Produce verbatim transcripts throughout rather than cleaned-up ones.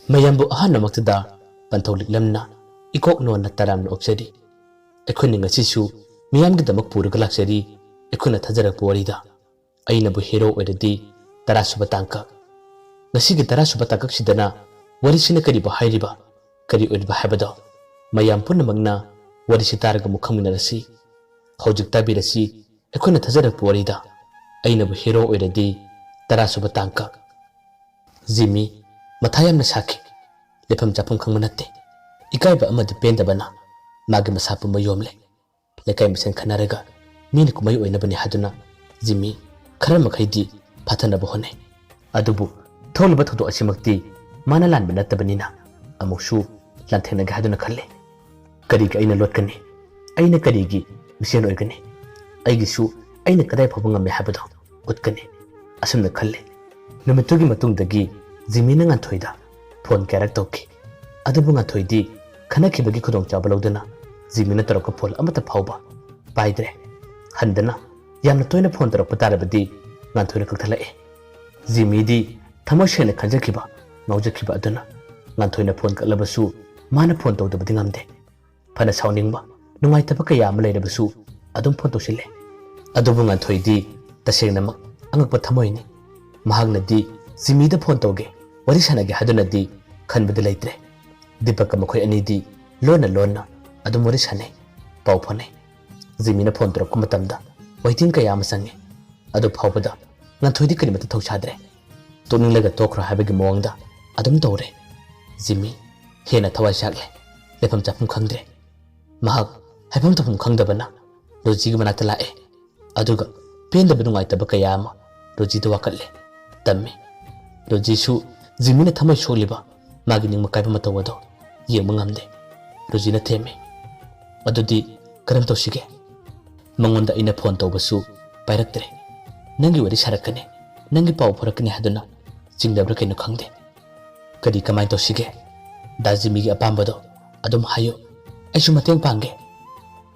ꯃꯌꯥꯝꯕꯨ ꯑꯍꯥꯟꯕꯃꯛꯇꯗ ꯄꯟꯊꯧ ꯂꯤꯛꯂꯝꯅ ꯏꯀꯣꯛ ꯅꯣꯟꯅ ꯇꯔꯥꯝꯅ ꯑꯣꯛꯆꯔꯤ꯫ ꯑꯩꯈꯣꯏꯅ ꯉꯁꯤꯁꯨ ꯃꯤꯌꯥꯝꯒꯤꯗꯃꯛ ꯄꯨꯔꯒ ꯂꯥꯛꯆꯔꯤ ꯑꯩꯈꯣꯏꯅ ꯊꯥꯖꯔꯛꯄ ꯋꯥꯔꯤꯗ ꯑꯩꯅꯕꯨ ꯍꯦꯔꯣ ꯑꯣꯏꯔꯗꯤ ꯇꯔꯥꯁꯨꯕ ꯇꯥꯡꯀꯛ꯫ ꯉꯁꯤꯒꯤ ꯇꯔꯥꯁꯨꯕ ꯇꯥꯡꯀꯛꯁꯤꯗꯅ ꯋꯥꯔꯤꯁꯤꯅ ꯀꯔꯤꯕꯨ ꯍꯥꯏꯔꯤꯕ, ꯀꯔꯤ ꯑꯣꯏꯔꯤꯕ ꯍꯥꯏꯕꯗꯣ ꯃꯌꯥꯝ ꯄꯨꯝꯅꯃꯛꯅ ꯋꯥꯔꯤꯁꯤ ꯇꯥꯔꯒ ꯑꯃꯨꯛ ꯈꯪꯃꯤꯟꯅꯔꯁꯤ꯫ ꯍꯧꯖꯤꯛ ꯇꯥꯕꯤꯔꯁꯤ ꯑꯩꯈꯣꯏꯅ ꯊꯥꯖꯔꯛꯄ ꯋꯥꯔꯤꯗ ꯑꯩꯅꯕꯨ ꯍꯦꯔꯣ ꯑꯣꯏꯔꯗꯤ ꯇꯔꯥꯁꯨꯕ ꯇꯥꯡꯀꯛ꯫ ꯖꯤꯃꯤ ꯃꯊꯥ ꯌꯥꯝꯅ ꯁꯥꯈꯤ꯫ ꯂꯩꯐꯝ ꯆꯥꯐꯝ ꯈꯪꯕ ꯅꯠꯇꯦ꯫ ꯏꯀꯥꯏꯕ ꯑꯃꯗꯤ ꯄꯦꯟꯗꯕꯅ ꯃꯥꯒꯤ ꯃꯁꯥ ꯄꯨꯝꯕ ꯌꯣꯝꯂꯦ꯫ ꯂꯩꯀꯥꯏ ꯃꯁꯦꯟ ꯈꯟꯅꯔꯒ ꯃꯤꯅ ꯀꯨꯝꯍꯩ ꯑꯣꯏꯅꯕꯅꯤ ꯍꯥꯏꯗꯨꯅ ꯖꯤꯃꯤ ꯈꯔ ꯃꯈꯩꯗꯤ ꯐꯥꯊꯅꯕ ꯍꯣꯠꯅꯩ꯫ ꯑꯗꯨꯕꯨ ꯊꯣꯛꯂꯤꯕ ꯊꯧꯗꯣꯛ ꯑꯁꯤꯃꯛꯇꯤ ꯃꯥꯅ ꯂꯥꯟꯕ ꯅꯠꯇꯕꯅꯤꯅ ꯑꯃꯨꯛꯁꯨ ꯂꯥꯟꯊꯦꯡꯅꯒꯦ ꯍꯥꯏꯗꯨꯅ ꯈꯜꯂꯤ꯫ ꯀꯔꯤꯒꯤ ꯑꯩꯅ ꯂꯣꯠꯀꯅꯤ? ꯑꯩꯅ ꯀꯔꯤꯒꯤ ꯃꯤꯁꯦꯟ ꯑꯣꯏꯒꯅꯤ? ꯑꯩꯒꯤꯁꯨ ꯑꯩꯅ ꯀꯗꯥꯏ ꯐꯥꯎꯕ ꯉꯝꯃꯤ ꯍꯥꯏꯕꯗꯣ ꯎꯠꯀꯅꯤ꯫ ꯑꯁꯨꯝꯅ ꯈꯜꯂꯤ꯫ ꯅꯨꯃꯤꯠꯇꯨꯒꯤ ꯃꯇꯨꯡꯗꯒꯤ ꯖꯤꯃꯤꯅ ꯉꯥꯟꯊꯣꯏꯗ ꯐꯣꯟ ꯀꯌꯥꯔꯛ ꯇꯧꯈꯤ꯫ ꯑꯗꯨꯕꯨ ꯉꯥꯟꯊꯣꯏꯗꯤ ꯈꯟꯅꯈꯤꯕꯒꯤ ꯈꯨꯗꯣꯡꯆꯥꯕ ꯂꯧꯗꯨꯅ ꯖꯤꯃꯤꯅ ꯇꯧꯔꯛꯄ ꯐꯣꯟ ꯑꯃꯠꯇ ꯐꯥꯎꯕ ꯄꯥꯏꯗ꯭ꯔꯦ꯫ ꯍꯟꯗꯅ ꯌꯥꯝꯅ ꯇꯣꯏꯅ ꯐꯣꯟ ꯇꯧꯔꯛꯄ ꯇꯥꯔꯕꯗꯤ ꯉꯥꯟꯊꯣꯏꯅ ꯀꯛꯊꯠꯂꯛꯏ꯫ ꯖꯤꯃꯤꯗꯤ ꯊꯃꯣꯏ ꯁꯦꯡꯅ ꯈꯟꯖꯈꯤꯕ, ꯉꯥꯎꯖꯈꯤꯕ ꯑꯗꯨꯅ ꯉꯥꯟꯊꯣꯏꯅ ꯐꯣꯟ ꯀꯛꯂꯕꯁꯨ ꯃꯥꯅ ꯐꯣꯟ ꯇꯧꯗꯕꯗꯤ ꯉꯝꯗꯦ꯫ ꯐꯅ ꯁꯥꯎꯅꯤꯡꯕ, ꯅꯨꯡꯉꯥꯏꯇꯕ ꯀꯌꯥ ꯑꯃ ꯂꯩꯔꯕꯁꯨ ꯑꯗꯨꯝ ꯐꯣꯟ ꯇꯧꯁꯤꯜꯂꯦ꯫ ꯑꯗꯨꯕꯨ ꯉꯥꯟꯊꯣꯏꯗꯤ ꯇꯁꯦꯡꯅꯃꯛ ꯑꯉꯛꯄ ꯊꯃꯣꯏꯅꯤ꯫ ꯃꯍꯥꯛꯅꯗꯤ ꯖꯤꯃꯤꯗ ꯐꯣꯟ ꯇꯧꯒꯦ, ꯋꯥꯔꯤ ꯁꯥꯟꯅꯒꯦ ꯍꯥꯏꯗꯨꯅꯗꯤ ꯈꯟꯕꯗꯤ ꯂꯩꯇ꯭ꯔꯦ꯫ ꯗꯤꯄꯛꯀ ꯃꯈꯣꯏ ꯑꯅꯤꯗꯤ ꯂꯣꯟꯅ ꯂꯣꯟꯅ ꯑꯗꯨꯝ ꯋꯥꯔꯤ ꯁꯥꯟꯅꯩ, ꯄꯥꯎ ꯐꯥꯎꯅꯩ꯫ ꯖꯤꯃꯤꯅ ꯐꯣꯟ ꯇꯧꯔꯛꯄ ꯃꯇꯝꯗ waiting ꯀꯌꯥ ꯑꯃ ꯆꯪꯉꯤ꯫ ꯑꯗꯨ ꯐꯥꯎꯕꯗ ꯉꯥꯟꯊꯣꯏꯗꯤ ꯀꯔꯤꯃꯠꯇ ꯊꯧꯁꯥꯗ꯭ꯔꯦ꯫ ꯇꯣꯛꯅꯤꯡꯂꯒ ꯇꯣꯛꯈ꯭ꯔꯣ ꯍꯥꯏꯕꯒꯤ ꯃꯑꯣꯡꯗ ꯑꯗꯨꯝ ꯇꯧꯔꯦ꯫ ꯖꯤꯃꯤ ꯍꯦꯟꯅ ꯊꯋꯥꯏ ꯆꯥꯛꯂꯦ꯫ ꯂꯩꯐꯝ ꯆꯥꯐꯝ ꯈꯪꯗ꯭ꯔꯦ꯫ ꯃꯍꯥꯛ ꯍꯥꯏꯐꯝ ꯇꯧꯐꯝ ꯈꯪꯗꯕꯅ ꯔꯣꯖꯤꯒꯤ ꯃꯅꯥꯛꯇ ꯂꯥꯛꯑꯦ꯫ ꯑꯗꯨꯒ ꯄꯦꯟꯗꯕ ꯅꯨꯡꯉꯥꯏꯇꯕ ꯀꯌꯥ ꯑꯃ ꯔꯣꯖꯤꯗ ꯋꯥꯀꯠꯂꯦ, ꯇꯝꯃꯤ꯫ ꯔꯣꯖꯤꯁꯨ ꯖꯤꯃꯤꯅ ꯊꯃꯣꯏ ꯁꯣꯛꯂꯤꯕ, ꯃꯥꯒꯤ ꯅꯤꯡꯕ ꯀꯥꯏꯕ ꯃꯇꯧ ꯑꯗꯣ ꯌꯦꯡꯕ ꯉꯝꯗꯦ꯫ ꯔꯣꯖꯤꯅ ꯊꯦꯝꯃꯤ, "ꯑꯗꯨꯗꯤ ꯀꯔꯝ ꯇꯧꯁꯤꯒꯦ? ꯃꯉꯣꯟꯗ ꯑꯩꯅ ꯐꯣꯟ ꯇꯧꯕꯁꯨ ꯄꯥꯏꯔꯛꯇ꯭ꯔꯦ꯫ ꯅꯪꯒꯤ ꯋꯥꯔꯤ ꯁꯥꯔꯛꯀꯅꯤ, ꯅꯪꯒꯤ ꯄꯥꯎ ꯐꯥꯎꯔꯛꯀꯅꯤ ꯍꯥꯏꯗꯨꯅ ꯆꯤꯡꯅꯕ꯭ꯔꯥ ꯀꯩꯅꯣ ꯈꯪꯗꯦ꯫ ꯀꯔꯤ ꯀꯃꯥꯏꯅ ꯇꯧꯁꯤꯒꯦ? ꯗꯥ ꯖꯤꯃꯤꯒꯤ ꯑꯄꯥꯝꯕꯗꯣ ꯑꯗꯨꯝ ꯍꯥꯏꯌꯨ, ꯑꯩꯁꯨ ꯃꯇꯦꯡ ꯄꯥꯡꯒꯦ꯫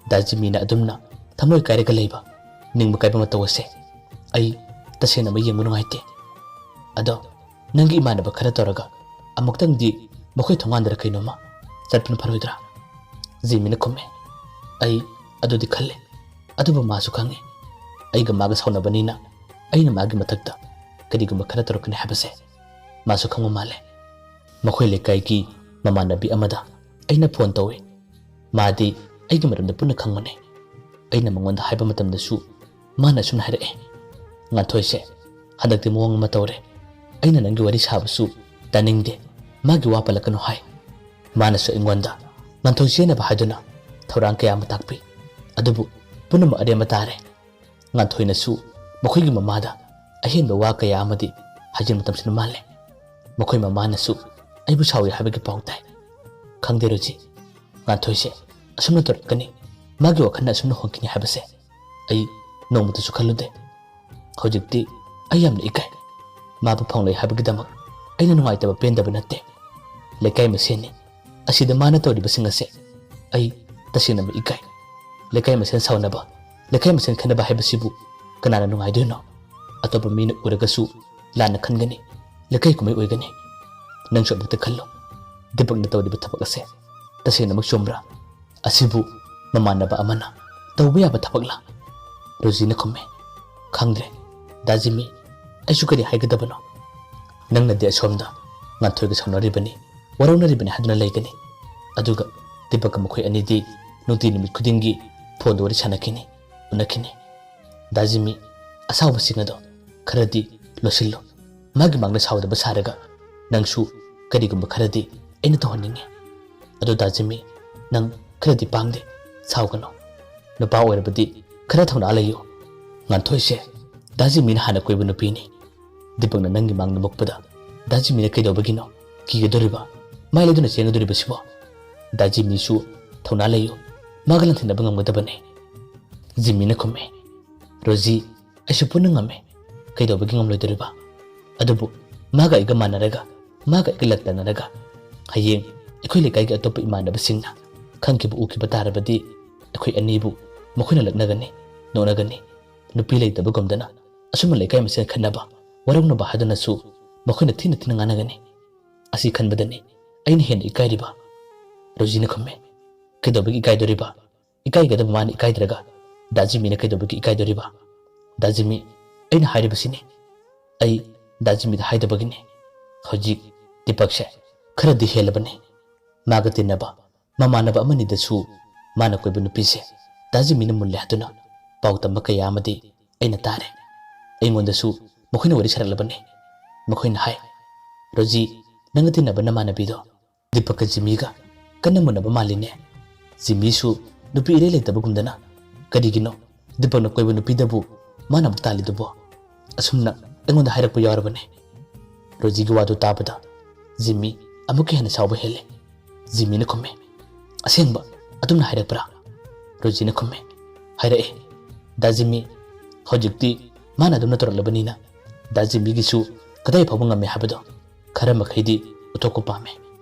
ꯗꯥ ꯖꯤꯃꯤꯅ ꯑꯗꯨꯝꯅ ꯊꯃꯣꯏ ꯀꯥꯏꯔꯒ ꯂꯩꯕ, ꯅꯤꯡꯕ ꯀꯥꯏꯕ ꯃꯇꯧ ꯑꯁꯦ ꯑꯩ ꯇꯁꯦꯡꯅꯃꯛ ꯌꯦꯡꯕ ꯅꯨꯡꯉꯥꯏꯇꯦ꯫ ꯑꯗꯣ ꯅꯪꯒꯤ ꯏꯃꯥꯟꯅꯕ ꯈꯔ ꯇꯧꯔꯒ ꯑꯃꯨꯛꯇꯪꯗꯤ ꯃꯈꯣꯏ ꯊꯣꯡꯒꯥꯟꯗꯔ ꯀꯩꯅꯣꯝꯃ ꯆꯠꯄꯅ ꯐꯔꯣꯏꯗ꯭ꯔꯥ? ꯖꯤꯃꯤꯅ ꯈꯨꯝꯃꯦ꯫ ꯑꯩ ꯑꯗꯨꯗꯤ ꯈꯜꯂꯦ, ꯑꯗꯨꯕꯨ ꯃꯥꯁꯨ ꯈꯪꯉꯤ, ꯑꯩꯒ ꯃꯥꯒ ꯁꯥꯎꯅꯕꯅꯤꯅ ꯑꯩꯅ ꯃꯥꯒꯤ ꯃꯊꯛꯇ ꯀꯔꯤꯒꯨꯝꯕ ꯈꯔ ꯇꯧꯔꯛꯀꯅꯤ ꯍꯥꯏꯕꯁꯦ ꯃꯥꯁꯨ ꯈꯪꯕ ꯃꯥꯜꯂꯦ꯫ ꯃꯈꯣꯏ ꯂꯩꯀꯥꯏꯒꯤ ꯃꯃꯥꯟꯅꯕꯤ ꯑꯃꯗ ꯑꯩꯅ ꯐꯣꯟ ꯇꯧꯏ꯫ ꯃꯥꯗꯤ ꯑꯩꯒꯤ ꯃꯔꯝꯗ ꯄꯨꯟꯅ ꯈꯪꯕꯅꯦ꯫ ꯑꯩꯅ ꯃꯉꯣꯟꯗ ꯍꯥꯏꯕ ꯃꯇꯝꯗꯁꯨ ꯃꯥꯅ ꯑꯁꯨꯝꯅ ꯍꯥꯏꯔꯛꯑꯦ, "ꯉꯥꯟꯊꯣꯏꯁꯦ ꯍꯟꯗꯛꯇꯤ ꯃꯑꯣꯡ ꯑꯃ ꯇꯧꯔꯦ꯫ ꯑꯩꯅ ꯅꯪꯒꯤ ꯋꯥꯔꯤ ꯁꯥꯕꯁꯨ ꯇꯥꯅꯤꯡꯗꯦ, ꯃꯥꯒꯤ ꯋꯥ ꯄꯜꯂꯛꯀꯅꯨ" ꯍꯥꯏ꯫ ꯃꯥꯅꯁꯨ ꯑꯩꯉꯣꯟꯗ ꯉꯥꯟꯊꯣꯏ ꯆꯦꯟꯅꯕ ꯍꯥꯏꯗꯨꯅ ꯊꯧꯔꯥꯡ ꯀꯌꯥ ꯑꯃ ꯇꯥꯛꯄꯤ꯫ ꯑꯗꯨꯕꯨ ꯄꯨꯝꯅꯃꯛ ꯑꯔꯦꯝꯕ ꯇꯥꯔꯦ꯫ ꯉꯥꯟꯊꯣꯏꯅꯁꯨ ꯃꯈꯣꯏꯒꯤ ꯃꯃꯥꯗ ꯑꯍꯦꯟꯕ ꯋꯥ ꯀꯌꯥ ꯑꯃꯗꯤ ꯍꯥꯏꯖꯤꯟꯕ ꯇꯝꯁꯤꯟꯕ ꯃꯥꯜꯂꯦ꯫ ꯃꯈꯣꯏ ꯃꯃꯥꯅꯁꯨ ꯑꯩꯕꯨ ꯁꯥꯎꯏ ꯍꯥꯏꯕꯒꯤ ꯄꯥꯎ ꯇꯥꯏ꯫ ꯈꯪꯗꯦ ꯔꯣꯖꯤ, ꯉꯥꯟꯊꯣꯏꯁꯦ ꯑꯁꯨꯝꯅ ꯇꯧꯔꯛꯀꯅꯤ, ꯃꯥꯒꯤ ꯋꯥꯈꯜꯅ ꯑꯁꯨꯝꯅ ꯍꯣꯡꯈꯤꯅꯤ ꯍꯥꯏꯕꯁꯦ ꯑꯩ ꯅꯣꯡꯃꯇꯁꯨ ꯈꯜꯂꯨꯗꯦ꯫ ꯍꯧꯖꯤꯛꯇꯤ ꯑꯩ ꯌꯥꯝꯅ ꯏꯀꯥꯏ꯫ ꯃꯥꯕꯨ ꯐꯪꯂꯣꯏ ꯍꯥꯏꯕꯒꯤꯗꯃꯛ ꯑꯩꯅ ꯅꯨꯡꯉꯥꯏꯇꯕ ꯄꯦꯟꯗꯕ ꯅꯠꯇꯦ꯫ ꯂꯩꯀꯥꯏ ꯃꯁꯦꯟꯅꯤ꯫ ꯑꯁꯤꯗ ꯃꯥꯅ ꯇꯧꯔꯤꯕꯁꯤꯡ ꯑꯁꯦ ꯑꯩ ꯇꯁꯦꯡꯅꯃꯛ ꯏꯀꯥꯏ꯫ ꯂꯩꯀꯥꯏ ꯃꯁꯦꯟ ꯁꯥꯎꯅꯕ, ꯂꯩꯀꯥꯏ ꯃꯁꯦꯟ ꯈꯠꯅꯕ ꯍꯥꯏꯕꯁꯤꯕꯨ ꯀꯅꯥꯅ ꯅꯨꯡꯉꯥꯏꯗꯣꯏꯅꯣ? ꯑꯇꯣꯞꯄ ꯃꯤꯅ ꯎꯔꯒꯁꯨ ꯂꯥꯟꯅ ꯈꯟꯒꯅꯤ, ꯂꯩꯀꯥꯏ ꯀꯨꯝꯍꯩ ꯑꯣꯏꯒꯅꯤ꯫ ꯅꯪꯁꯨ ꯑꯃꯨꯛꯇ ꯈꯜꯂꯨ, ꯗꯤꯄꯛꯅ ꯇꯧꯔꯤꯕ ꯊꯕꯛ ꯑꯁꯦ ꯇꯁꯦꯡꯅꯃꯛ ꯆꯨꯝꯕ꯭ꯔꯥ? ꯑꯁꯤꯕꯨ ꯃꯃꯥꯟꯅꯕ ꯑꯃꯅ ꯇꯧꯕ ꯌꯥꯕ ꯊꯕꯛꯂꯥ? ꯔꯣꯖꯤꯅ ꯈꯨꯝꯃꯦ, "ꯈꯪꯗ꯭ꯔꯦ ꯗꯥ ꯖꯤꯃꯤ, ꯑꯩꯁꯨ ꯀꯔꯤ ꯍꯥꯏꯒꯗꯕꯅꯣ? ꯅꯪꯅꯗꯤ ꯑꯁꯣꯝꯗ ꯉꯥꯟꯊꯣꯏꯒ ꯁꯥꯎꯅꯔꯤꯕꯅꯤ, ꯋꯥꯔꯧꯅꯔꯤꯕꯅꯤ ꯍꯥꯏꯗꯨꯅ ꯂꯩꯒꯅꯤ, ꯑꯗꯨꯒ ꯗꯤꯄꯛꯀ ꯃꯈꯣꯏ ꯑꯅꯤꯗꯤ ꯅꯨꯡꯇꯤ ꯅꯨꯃꯤꯠ ꯈꯨꯗꯤꯡꯒꯤ ꯐꯣꯟꯗ ꯋꯥꯔꯤ ꯁꯥꯟꯅꯈꯤꯅꯤ, ꯎꯅꯈꯤꯅꯤ꯫ ꯗꯥ ꯖꯤꯃꯤ, ꯑꯁꯥꯎꯕꯁꯤꯡ ꯑꯗꯣ ꯈꯔꯗꯤ ꯂꯣꯠꯁꯤꯜꯂꯨ꯫ ꯃꯥꯒꯤ ꯃꯥꯡꯗ ꯁꯥꯎꯗꯕ ꯁꯥꯔꯒ ꯅꯪꯁꯨ ꯀꯔꯤꯒꯨꯝꯕ ꯈꯔꯗꯤ ꯑꯩꯅ ꯇꯧꯍꯟꯅꯤꯡꯉꯤ꯫ ꯑꯗꯣ ꯗꯥ ꯖꯤꯃꯤ, ꯅꯪ ꯈꯔꯗꯤ ꯄꯥꯡꯗꯦ, ꯁꯥꯎꯒꯅꯨ꯫ ꯅꯨꯄꯥ ꯑꯣꯏꯔꯕꯗꯤ ꯈꯔ ꯊꯧꯅꯥ ꯂꯩꯌꯨ꯫ ꯉꯥꯟꯊꯣꯏꯁꯦ ꯗꯥ ꯖꯤꯃꯤꯅ ꯍꯥꯟꯅ ꯀꯣꯏꯕ ꯅꯨꯄꯤꯅꯤ꯫ ꯗꯤꯄꯛꯅ ꯅꯪꯒꯤ ꯃꯥꯡꯗ ꯃꯨꯛꯄꯗ ꯗꯥ ꯖꯤꯃꯤꯅ ꯀꯩꯗꯧꯕꯒꯤꯅꯣ ꯀꯤꯒꯗꯣꯔꯤꯕ? ꯃꯥꯏ ꯂꯩꯗꯨꯅ ꯆꯦꯟꯒꯗꯣꯔꯤꯕꯁꯤꯕꯣ? ꯗꯥ ꯖꯤꯃꯤꯁꯨ ꯊꯧꯅꯥ ꯂꯩꯌꯨ, ꯃꯥꯒ ꯂꯥꯟꯊꯦꯡꯅꯕ ꯉꯝꯒꯗꯕꯅꯤ꯫" ꯖꯤꯃꯤꯅ ꯈꯨꯝꯃꯦ, "ꯔꯣꯖꯤ, ꯑꯩꯁꯨ ꯄꯨꯟꯅ ꯉꯝꯃꯦ꯫ ꯀꯩꯗꯧꯕꯒꯤ ꯉꯝꯂꯣꯏꯗꯣꯔꯤꯕ? ꯑꯗꯨꯕꯨ ꯃꯥꯒ ꯑꯩꯒ ꯃꯥꯟꯅꯔꯒ, ꯃꯥꯒ ꯑꯩꯒ ꯂꯛꯇꯅꯔꯒ, ꯍꯌꯦꯡ ꯑꯩꯈꯣꯏ ꯂꯩꯀꯥꯏꯒꯤ ꯑꯇꯣꯞꯄ ꯏꯃꯥꯟꯅꯕꯁꯤꯡꯅ ꯈꯪꯈꯤꯕ ꯎꯈꯤꯕ ꯇꯥꯔꯕꯗꯤ ꯑꯩꯈꯣꯏ ꯑꯅꯤꯕꯨ ꯃꯈꯣꯏꯅ ꯂꯛꯅꯒꯅꯤ, ꯅꯣꯛꯅꯒꯅꯤ꯫ ꯅꯨꯄꯤ ꯂꯩꯇꯕꯒꯨꯝꯗꯅ ꯑꯁꯨꯝꯅ ꯂꯩꯀꯥꯏ ꯃꯁꯦꯜ ꯈꯠꯅꯕ, ꯋꯥꯔꯧꯅꯕ ꯍꯥꯏꯗꯨꯅꯁꯨ ꯃꯈꯣꯏꯅ ꯊꯤꯅ ꯊꯤꯅ ꯉꯥꯡꯅꯒꯅꯤ꯫" ꯑꯁꯤ ꯈꯟꯕꯗꯅꯤ ꯑꯩꯅ ꯍꯦꯟꯅ ꯏꯀꯥꯏꯔꯤꯕ꯫ ꯔꯣꯖꯤꯅ ꯈꯨꯝꯃꯦ, "ꯀꯩꯗꯧꯕꯒꯤ ꯏꯀꯥꯏꯗꯣꯔꯤꯕ? ꯏꯀꯥꯏꯒꯗꯕ ꯃꯥꯅ ꯏꯀꯥꯏꯗ꯭ꯔꯒ ꯗꯥ ꯖꯤꯃꯤꯅ ꯀꯩꯗꯧꯕꯒꯤ ꯏꯀꯥꯏꯗꯣꯔꯤꯕ? ꯗꯥ ꯖꯤꯃꯤ, ꯑꯩꯅ ꯍꯥꯏꯔꯤꯕꯁꯤꯅꯤ꯫ ꯑꯩ ꯗꯥ ꯖꯤꯃꯤꯗ ꯍꯥꯏꯗꯕꯒꯤꯅꯤ꯫ ꯍꯧꯖꯤꯛ ꯗꯤꯄꯛꯁꯦ ꯈꯔꯗꯤ ꯍꯦꯜꯂꯕꯅꯤ꯫ ꯃꯥꯒ ꯇꯤꯟꯅꯕ ꯃꯃꯥꯟꯅꯕ ꯑꯃꯅꯤꯗꯁꯨ ꯃꯥꯅ ꯀꯣꯏꯕ ꯅꯨꯄꯤꯁꯦ ꯗꯥ ꯖꯤꯃꯤꯅ ꯃꯨꯜꯂꯦ ꯍꯥꯏꯗꯨꯅ ꯄꯥꯎ ꯇꯝꯕ ꯀꯌꯥ ꯑꯃꯗꯤ ꯑꯩꯅ ꯇꯥꯔꯦ꯫ ꯑꯩꯉꯣꯟꯗꯁꯨ ꯃꯈꯣꯏꯅ ꯋꯥꯔꯤ ꯁꯥꯔꯛꯂꯕꯅꯤ꯫ ꯃꯈꯣꯏꯅ ꯍꯥꯏ, 'ꯔꯣꯖꯤ, ꯅꯪꯒ ꯇꯤꯟꯅꯕ ꯅꯃꯥꯟꯅꯕꯤꯗꯣ ꯗꯤꯄꯛꯀ ꯖꯤꯃꯤꯒ ꯀꯟꯅ ꯃꯨꯟꯅꯕ ꯃꯥꯜꯂꯤꯅꯦ꯫ ꯖꯤꯃꯤꯁꯨ ꯅꯨꯄꯤ ꯏꯔꯩ ꯂꯩꯇꯕꯒꯨꯝꯗꯅ ꯀꯔꯤꯒꯤꯅꯣ ꯗꯤꯄꯛꯅ ꯀꯣꯏꯕ ꯅꯨꯄꯤꯗꯕꯨ ꯃꯥꯅ ꯑꯃꯨꯛ ꯇꯥꯜꯂꯤꯗꯨꯕꯣ?' ꯑꯁꯨꯝꯅ ꯑꯩꯉꯣꯟꯗ ꯍꯥꯏꯔꯛꯄ ꯌꯥꯎꯔꯕꯅꯦ꯫ ꯔꯣꯖꯤꯒꯤ ꯋꯥꯗꯨ ꯇꯥꯕꯗ ꯖꯤꯃꯤ ꯑꯃꯨꯛꯀ ꯍꯦꯟꯅ ꯁꯥꯎꯕ ꯍꯦꯜꯂꯦ꯫ ꯖꯤꯃꯤꯅ ꯈꯨꯝꯃꯦ, "ꯑꯁꯦꯡꯕ ꯑꯗꯨꯝꯅ ꯍꯥꯏꯔꯛꯄ꯭ꯔꯥ?" ꯔꯣꯖꯤꯅ ꯈꯨꯝꯃꯦ, "ꯍꯥꯏꯔꯛꯑꯦ꯫ ꯗꯥ ꯖꯤꯃꯤ, ꯍꯧꯖꯤꯛꯇꯤ ꯃꯥꯅ ꯑꯗꯨꯝꯅ ꯇꯧꯔꯛꯂꯕꯅꯤꯅ ꯗꯥ ꯖꯤꯃꯤꯒꯤꯁꯨ ꯀꯗꯥꯏ ꯐꯥꯎꯕ ꯉꯝꯃꯦ ꯍꯥꯏꯕꯗꯣ ꯈꯔ ꯃꯈꯩꯗꯤ ꯎꯠꯊꯣꯛꯄ ꯄꯥꯝꯃꯦ꯫"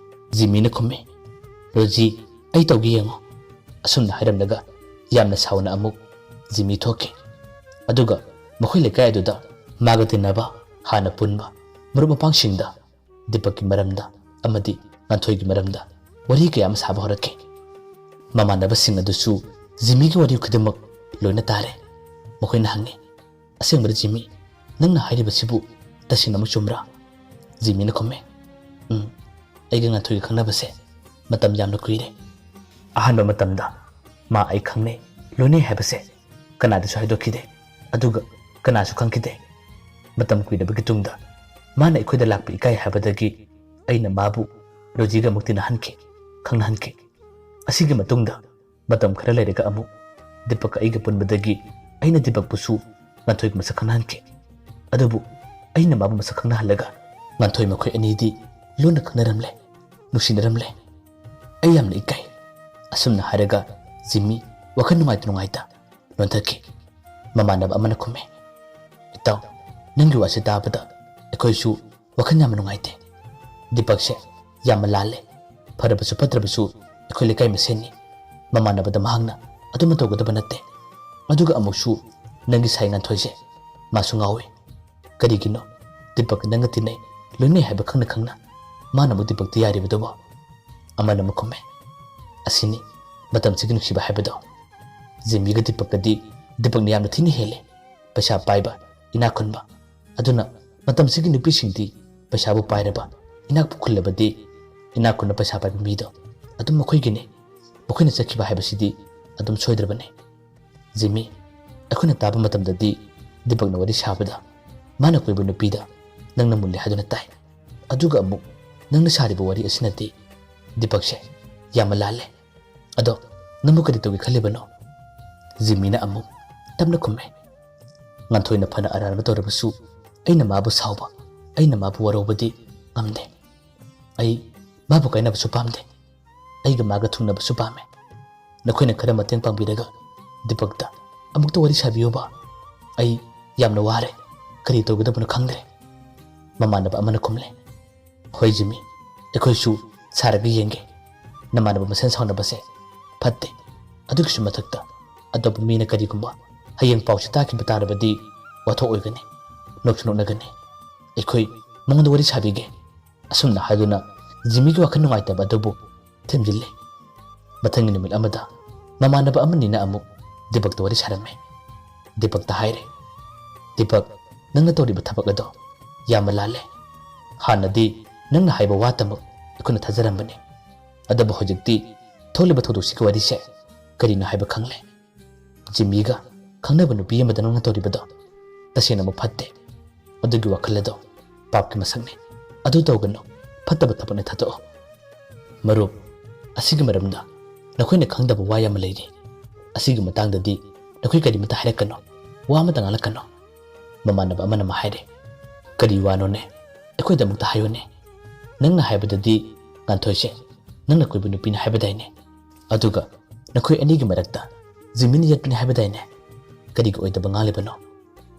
ꯖꯤꯃꯤꯅ ꯈꯨꯝꯃꯦ, "ꯔꯣꯖꯤ, ꯑꯩ ꯇꯧꯒꯦ ꯌꯦꯡꯉꯣ꯫" ꯑꯁꯨꯝꯅ ꯍꯥꯏꯔꯝꯂꯒ ꯌꯥꯝꯅ ꯁꯥꯎꯅ ꯑꯃꯨꯛ ꯖꯤꯃꯤ ꯊꯣꯛꯈꯤ꯫ ꯑꯗꯨꯒ ꯃꯈꯣꯏ ꯂꯩꯀꯥꯏ ꯑꯗꯨꯗ ꯃꯥꯒ ꯇꯤꯟꯅꯕ, ꯍꯥꯟꯅ ꯄꯨꯟꯕ ꯃꯔꯨꯞ ꯃꯄꯥꯡꯁꯤꯡꯗ ꯗꯤꯄꯛꯀꯤ ꯃꯔꯝꯗ ꯑꯃꯗꯤ ꯉꯥꯟꯊꯣꯏꯒꯤ ꯃꯔꯝꯗ ꯋꯥꯔꯤ ꯀꯌꯥ ꯑꯃ ꯁꯥꯕ ꯍꯧꯔꯛꯈꯤ꯫ ꯃꯃꯥꯟꯅꯕꯁꯤꯡ ꯑꯗꯨꯁꯨ ꯖꯤꯃꯤꯒꯤ ꯋꯥꯔꯤ ꯈꯨꯗꯤꯡꯃꯛ ꯂꯣꯏꯅ ꯇꯥꯔꯦ꯫ ꯃꯈꯣꯏꯅ ꯍꯪꯉꯤ, "ꯑꯁꯦꯡꯕꯗ ꯖꯤꯃꯤ, ꯅꯪꯅ ꯍꯥꯏꯔꯤꯕꯁꯤꯕꯨ ꯇꯁꯦꯡꯅꯃꯛ ꯆꯨꯝꯕ꯭ꯔꯥ?" ꯖꯤꯃꯤꯅ ꯈꯨꯝꯃꯦ, "ꯎꯝ, ꯑꯩꯒ ꯉꯥꯟꯊꯣꯏꯒ ꯈꯪꯅꯕꯁꯦ ꯃꯇꯝ ꯌꯥꯝꯅ ꯀꯨꯏꯔꯦ꯫ ꯑꯍꯥꯟꯕ ꯃꯇꯝꯗ ꯃꯥ ꯑꯩ ꯈꯪꯅꯩ, ꯂꯣꯏꯅꯩ ꯍꯥꯏꯕꯁꯦ ꯀꯅꯥꯗꯁꯨ ꯍꯥꯏꯗꯣꯛꯈꯤꯗꯦ꯫ ꯑꯗꯨꯒ ꯀꯅꯥꯁꯨ ꯈꯪꯈꯤꯗꯦ꯫ ꯃꯇꯝ ꯀꯨꯏꯔꯕꯒꯤ ꯇꯨꯡꯗ ꯃꯥꯅ ꯑꯩꯈꯣꯏꯗ ꯂꯥꯛꯄ ꯏꯀꯥꯏ ꯍꯥꯏꯕꯗꯒꯤ ꯑꯩꯅ ꯃꯥꯕꯨ ꯔꯣꯖꯤꯒ ꯑꯃꯨꯛ ꯇꯤꯟꯅꯍꯟꯈꯤ, ꯈꯪꯅꯍꯟꯈꯤ꯫ ꯑꯁꯤꯒꯤ ꯃꯇꯨꯡꯗ ꯃꯇꯝ ꯈꯔ ꯂꯩꯔꯒ ꯑꯃꯨꯛ ꯗꯤꯄꯛꯀ ꯑꯩꯒ ꯄꯨꯟꯕꯗꯒꯤ ꯑꯩꯅ ꯗꯤꯄꯛꯄꯨꯁꯨ ꯉꯥꯟꯊꯣꯏꯒ ꯃꯁꯛ ꯈꯪꯅꯍꯟꯈꯤ꯫ ꯑꯗꯨꯕꯨ ꯑꯩꯅ ꯃꯥꯕꯨ ꯃꯁꯛ ꯈꯪꯅꯍꯜꯂꯒ ꯉꯥꯟꯊꯣꯏ ꯃꯈꯣꯏ ꯑꯅꯤꯗꯤ ꯂꯣꯟꯅ ꯈꯪꯅꯔꯝꯂꯦ, ꯅꯨꯡꯁꯤꯅꯔꯝꯂꯦ꯫ ꯑꯩ ꯌꯥꯝꯅ ꯏꯀꯥꯏ꯫" ꯑꯁꯨꯝꯅ ꯍꯥꯏꯔꯒ ꯖꯤꯃꯤ ꯋꯥꯈꯜ ꯅꯨꯡꯉꯥꯏꯇ ꯅꯨꯡꯉꯥꯏꯇ ꯂꯣꯟꯊꯈꯤ꯫ ꯃꯃꯥꯟꯅꯕ ꯑꯃꯅ ꯈꯨꯝꯃꯤ, "ꯏꯇꯥꯎ, ꯅꯪꯒꯤ ꯋꯥꯁꯦ ꯇꯥꯕꯗ ꯑꯩꯈꯣꯏꯁꯨ ꯋꯥꯈꯜ ꯌꯥꯝꯅ ꯅꯨꯡꯉꯥꯏꯇꯦ꯫ ꯗꯤꯄꯛꯁꯦ ꯌꯥꯝꯅ ꯂꯥꯜꯂꯦ꯫ ꯐꯔꯕꯁꯨ ꯐꯠꯇ꯭ꯔꯕꯁꯨ ꯑꯩꯈꯣꯏ ꯂꯩꯀꯥꯏ ꯃꯁꯦꯟꯅꯤ꯫ ꯃꯃꯥꯟꯅꯕꯗ ꯃꯍꯥꯛꯅ ꯑꯗꯨꯝꯅ ꯇꯧꯒꯗꯕ ꯅꯠꯇꯦ꯫ ꯑꯗꯨꯒ ꯑꯃꯨꯛꯁꯨ ꯅꯪꯒꯤ ꯁꯥꯏ ꯉꯥꯟꯊꯣꯏꯁꯦ ꯃꯥꯁꯨ ꯉꯥꯎꯏ꯫ ꯀꯔꯤꯒꯤꯅꯣ ꯗꯤꯄꯛꯀ ꯅꯪꯒ ꯇꯤꯟꯅꯩ, ꯂꯣꯏꯅꯩ ꯍꯥꯏꯕ ꯈꯪꯅ ꯈꯪꯅ ꯃꯥꯅ ꯑꯃꯨꯛ ꯗꯤꯄꯛꯇ ꯌꯥꯔꯤꯕꯗꯨꯕꯨ꯫ ꯑꯃꯅ ꯑꯃꯨꯛ ꯈꯨꯝꯃꯦ, "ꯑꯁꯤꯅꯤ ꯃꯇꯝꯁꯤꯒꯤ ꯅꯨꯡꯁꯤꯕ ꯍꯥꯏꯕꯗꯣ꯫ ꯖꯤꯃꯤꯒ ꯗꯤꯄꯛꯀꯗꯤ ꯗꯤꯄꯛꯅ ꯌꯥꯝꯅ ꯊꯤꯅ ꯍꯦꯜꯂꯦ꯫ ꯄꯩꯁꯥ ꯄꯥꯏꯕ, ꯏꯅꯥꯛ ꯈꯨꯟꯕ꯫ ꯑꯗꯨꯅ ꯃꯇꯝꯁꯤꯒꯤ ꯅꯨꯄꯤꯁꯤꯡꯗꯤ ꯄꯩꯁꯥꯕꯨ ꯄꯥꯏꯔꯕ, ꯏꯅꯥꯛꯄꯨ ꯈꯨꯜꯂꯕꯗꯤ ꯏꯅꯥꯛ ꯈꯨꯟꯅ ꯄꯩꯁꯥ ꯄꯥꯏꯕ ꯃꯤꯗꯣ ꯑꯗꯨꯝ ꯃꯈꯣꯏꯒꯤꯅꯤ꯫ ꯃꯈꯣꯏꯅ ꯆꯠꯈꯤꯕ ꯍꯥꯏꯕꯁꯤꯗꯤ ꯑꯗꯨꯝ ꯁꯣꯏꯗ꯭ꯔꯕꯅꯤ꯫ ꯖꯤꯃꯤ, ꯑꯩꯈꯣꯏꯅ ꯇꯥꯕ ꯃꯇꯝꯗꯗꯤ ꯗꯤꯄꯛꯅ ꯋꯥꯔꯤ ꯁꯥꯕꯗ ꯃꯥꯅ ꯀꯣꯏꯕ ꯅꯨꯄꯤꯗ ꯅꯪꯅ ꯃꯨꯜꯂꯦ ꯍꯥꯏꯗꯨꯅ ꯇꯥꯏ꯫ ꯑꯗꯨꯒ ꯑꯃꯨꯛ ꯅꯪꯅ ꯁꯥꯔꯤꯕ ꯋꯥꯔꯤ ꯑꯁꯤꯅꯗꯤ ꯗꯤꯄꯛꯁꯦ ꯌꯥꯝꯅ ꯂꯥꯜꯂꯦ꯫ ꯑꯗꯣ ꯅꯪꯕꯨ ꯀꯔꯤ ꯇꯧꯒꯦ ꯈꯜꯂꯤꯕꯅꯣ?" ꯖꯤꯃꯤꯅ ꯑꯃꯨꯛ ꯇꯞꯅ ꯈꯨꯝꯃꯦ, "ꯉꯥꯟꯊꯣꯏꯅ ꯐꯅ ꯑꯔꯥꯟꯕ ꯇꯧꯔꯕꯁꯨ ꯑꯩꯅ ꯃꯥꯕꯨ ꯁꯥꯎꯕ, ꯑꯩꯅ ꯃꯥꯕꯨ ꯋꯥꯔꯧꯕꯗꯤ ꯉꯝꯗꯦ꯫ ꯑꯩ ꯃꯥꯕꯨ ꯀꯥꯏꯅꯕꯁꯨ ꯄꯥꯝꯗꯦ꯫ ꯑꯩꯒ ꯃꯥꯒ ꯊꯨꯡꯅꯕꯁꯨ ꯄꯥꯝꯃꯦ꯫ ꯅꯈꯣꯏꯅ ꯈꯔ ꯃꯇꯦꯡ ꯄꯥꯡꯕꯤꯔꯒ ꯗꯤꯄꯛꯇ ꯑꯃꯨꯛꯇ ꯋꯥꯔꯤ ꯁꯥꯕꯤꯌꯨꯕ꯫ ꯑꯩ ꯌꯥꯝꯅ ꯋꯥꯔꯦ꯫ ꯀꯔꯤ ꯇꯧꯒꯗꯕꯅꯣ ꯈꯪꯗ꯭ꯔꯦ꯫" ꯃꯃꯥꯟꯅꯕ ꯑꯃꯅ ꯈꯨꯝꯂꯦ, "ꯍꯣꯏ ꯖꯤꯃꯤ, ꯑꯩꯈꯣꯏꯁꯨ ꯁꯥꯔꯒ ꯌꯦꯡꯒꯦ꯫ ꯅꯃꯥꯟꯅꯕ ꯃꯁꯦꯟ ꯁꯥꯎꯅꯕꯁꯦ ꯐꯠꯇꯦ꯫ ꯑꯗꯨꯒꯤꯁꯨ ꯃꯊꯛꯇ ꯑꯇꯣꯞꯄ ꯃꯤꯅ ꯀꯔꯤꯒꯨꯝꯕ ꯍꯌꯦꯡ ꯄꯥꯎꯁꯤ ꯇꯥꯈꯤꯕ ꯇꯥꯔꯕꯗꯤ ꯋꯥꯊꯣꯛ ꯑꯣꯏꯒꯅꯤ, ꯅꯣꯛꯁꯨ ꯅꯣꯛꯅꯒꯅꯤ꯫ ꯑꯩꯈꯣꯏ ꯃꯉꯣꯟꯗ ꯋꯥꯔꯤ ꯁꯥꯕꯤꯒꯦ꯫" ꯑꯁꯨꯝꯅ ꯍꯥꯏꯗꯨꯅ ꯖꯤꯃꯤꯒꯤ ꯋꯥꯈꯜ ꯅꯨꯡꯉꯥꯏꯇꯕ ꯑꯗꯨꯕꯨ ꯊꯦꯝꯖꯤꯜꯂꯤ꯫ ꯃꯊꯪꯒꯤ ꯅꯨꯃꯤꯠ ꯑꯃꯗ ꯃꯃꯥꯟꯅꯕ ꯑꯃꯅꯤꯅ ꯑꯃꯨꯛ ꯗꯤꯄꯛꯇ ꯋꯥꯔꯤ ꯁꯥꯔꯝꯃꯤ꯫ ꯗꯤꯄꯛꯇ ꯍꯥꯏꯔꯦ, "ꯗꯤꯄꯛ, ꯅꯪꯅ ꯇꯧꯔꯤꯕ ꯊꯕꯛ ꯑꯗꯣ ꯌꯥꯝꯅ ꯂꯥꯜꯂꯦ꯫ ꯍꯥꯟꯅꯗꯤ ꯅꯪꯅ ꯍꯥꯏꯕ ꯋꯥꯇꯃꯛ ꯑꯩꯈꯣꯏꯅ ꯊꯥꯖꯔꯝꯕꯅꯤ꯫ ꯑꯗꯨꯕꯨ ꯍꯧꯖꯤꯛꯇꯤ ꯊꯣꯛꯂꯤꯕ ꯊꯧꯗꯣꯛꯁꯤꯒꯤ ꯋꯥꯔꯤꯁꯦ ꯀꯔꯤꯅꯣ ꯍꯥꯏꯕ ꯈꯪꯂꯦ꯫ ꯖꯤꯃꯤꯒ ꯈꯪꯅꯕ ꯅꯨꯄꯤ ꯑꯃꯗ ꯅꯪꯅ ꯇꯧꯔꯤꯕꯗꯣ ꯇꯁꯦꯡꯅꯃꯛ ꯐꯠꯇꯦ꯫ ꯑꯗꯨꯒꯤ ꯋꯥꯈꯜ ꯑꯗꯣ ꯄꯥꯞꯀꯤ ꯃꯁꯛꯅꯤ꯫ ꯑꯗꯨ ꯇꯧꯒꯅꯨ꯫ ꯐꯠꯇꯕ ꯊꯕꯛꯅꯤ, ꯊꯥꯗꯣꯛꯑꯣ꯫" ꯃꯔꯨꯞ, ꯑꯁꯤꯒꯤ ꯃꯔꯝꯗ ꯅꯈꯣꯏꯅ ꯈꯪꯗꯕ ꯋꯥ ꯌꯥꯝꯅ ꯂꯩꯔꯤ꯫ ꯑꯁꯤꯒꯤ ꯃꯇꯥꯡꯗꯗꯤ ꯅꯈꯣꯏ ꯀꯔꯤꯃꯠꯇ ꯍꯥꯏꯔꯛꯀꯅꯨ, ꯋꯥ ꯑꯃꯠꯇ ꯉꯥꯡꯂꯛꯀꯅꯨ꯫ ꯃꯃꯥꯟꯅꯕ ꯑꯃꯅ ꯑꯃ ꯍꯥꯏꯔꯦ, "ꯀꯔꯤ ꯋꯥꯅꯣꯅꯦ? ꯑꯩꯈꯣꯏꯗ ꯑꯃꯨꯛꯇ ꯍꯥꯏꯌꯨꯅꯦ꯫ ꯅꯪꯅ ꯍꯥꯏꯕꯗꯗꯤ ꯉꯥꯟꯊꯣꯏꯁꯦ ꯅꯪꯅ ꯀꯣꯏꯕ ꯅꯨꯄꯤꯅꯤ ꯍꯥꯏꯕꯗꯥꯏꯅꯦ? ꯑꯗꯨꯒ ꯅꯈꯣꯏ ꯑꯅꯤꯒꯤ ꯃꯔꯛꯇ ꯖꯤꯃꯤꯅ ꯌꯦꯠꯄꯅꯤ ꯍꯥꯏꯕꯗꯥꯏꯅꯦ? ꯀꯔꯤꯒꯤ ꯑꯣꯏꯗꯕ ꯉꯥꯡꯂꯤꯕꯅꯣ?